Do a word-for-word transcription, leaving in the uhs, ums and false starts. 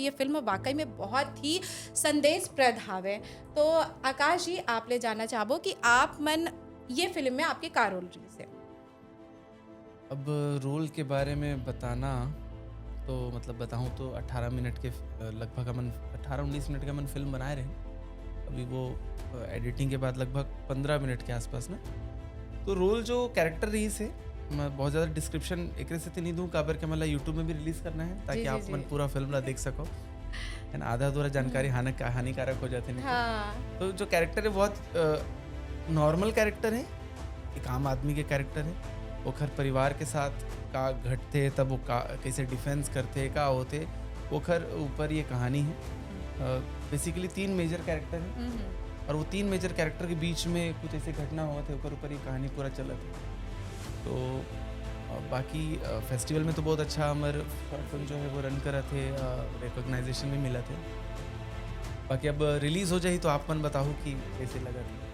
ये फिल्म वाकई में बहुत ही संदेशप्रद हावय। तो आकाश जी, आप ले जानना चाहबो कि आप मन ये फिल्म में आपके का रोल रहिस हे? अब रोल के बारे में बताना तो मतलब बताऊँ तो अठारह मिनट के, अ, लगभग हमन अठारह उन्नीस मिनट के हमन फिल्म बनाए रहे। अभी वो एडिटिंग के बाद लगभग पंद्रह मिनट के आसपास ना। तो रोल जो कैरेक्टर रहिस हे, मैं बहुत ज़्यादा डिस्क्रिप्शन एकरे सेती नहीं दूँ, काबर के मतलब यूट्यूब में भी रिलीज करना है, ताकि जी, आप जी। मन पूरा फिल्म ला देख सको। है ना, आधा अधूरा जानकारी हानि-, हानिकारक हो जाथे नहीं तो। हाँ। तो जो कैरेक्टर है बहुत नॉर्मल कैरेक्टर है, एक आम आदमी के कैरेक्टर है। ओखर परिवार के साथ का घटथे, तब वो का, कैसे डिफेंस करथे, का होथे, ओखर ऊपर ये कहानी है। बेसिकली तीन मेजर कैरेक्टर हैं हम्म। और वो तीन मेजर कैरेक्टर के बीच में कुछ ऐसे घटना होथे, ओकर ऊपर ये कहानी पूरा चलत है। तो अ, बाकी फेस्टिवल में तो बहुत अच्छा हमर शॉर्ट फिल्म जो है वो रन करत है, रिकॉग्नाइजेशन भी मिलत है। बाकी अब रिलीज हो जाही तो आप मन बताहू कि कैसे लगत है।